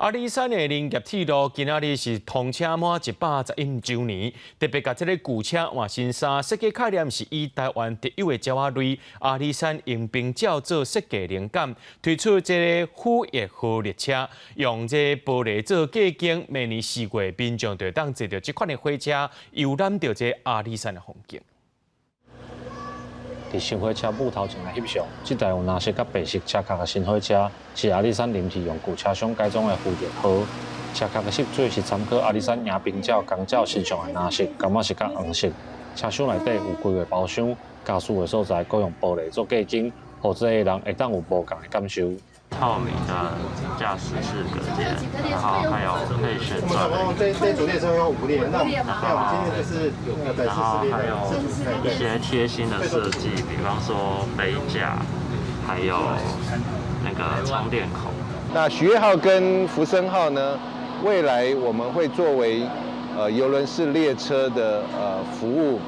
阿里山的林業鐵路今仔日是通車滿111週年，特別共這个舊車換新衫，設計概念是以台灣特有的鳥仔類阿里山迎賓鳥做設計靈感，推出這个虎翼號列車，用這个玻璃做隔間，明年4月民眾就會當坐著這款的火車遊覽著這阿里山的風景。佇新火車舞頭前來翕相，這台有藍色佮白色車殼的新火車，是阿里山臨鐵用舊車廂改裝的虎翼號。車殼的色水是參考阿里山迎賓鳥公鳥身上的藍色、柑仔色佮黃色。車廂內底有規個包廂，駕駛的所在閣用玻璃做隔間，予坐的人會當有無仝的感受。透明的駕駛室隔間，然後還有可以旋轉的。這組列車有五列，那我們今天就是然後還有一些貼心的設計，比方說杯架，還有那個充電口。那許悅號跟福生號呢？未來我們會作為郵輪式列車的服務。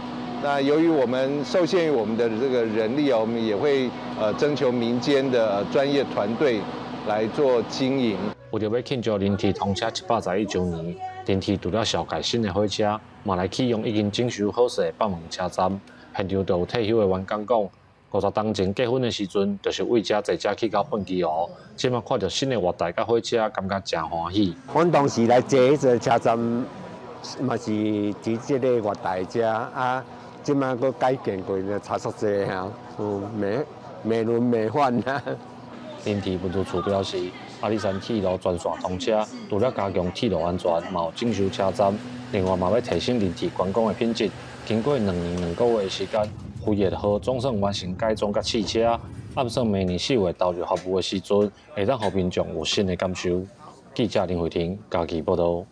那由於我們受限於我們的這個人力啊，我們也會徵求民間的專業團隊來做經營。為著欲慶祝林鐵通車111週年，林鐵除了紹介新的火車，嘛來啟用已經整修好勢的北門車站。現場就有退休的員工講，50冬前結婚的時陣，就是為遮坐車去到畚箕湖。這馬看著新的月台佮火車，感覺誠歡喜。阮當時來坐彼個車站，嘛是佇這个月台遮啊。這馬閣改建過，差足濟哈，美美輪美奐啊。林鐵運輸處表示，阿里山鐵路全線通車，除了加強鐵路安全，嘛有整修車站，另外嘛欲提升林鐵觀光的品質。經過2年2個月的時間，虎翼號總算完成改裝佮試車，按算明年4月投入服務的時陣，會當予民眾有新的感受。記者林慧婷嘉義報導。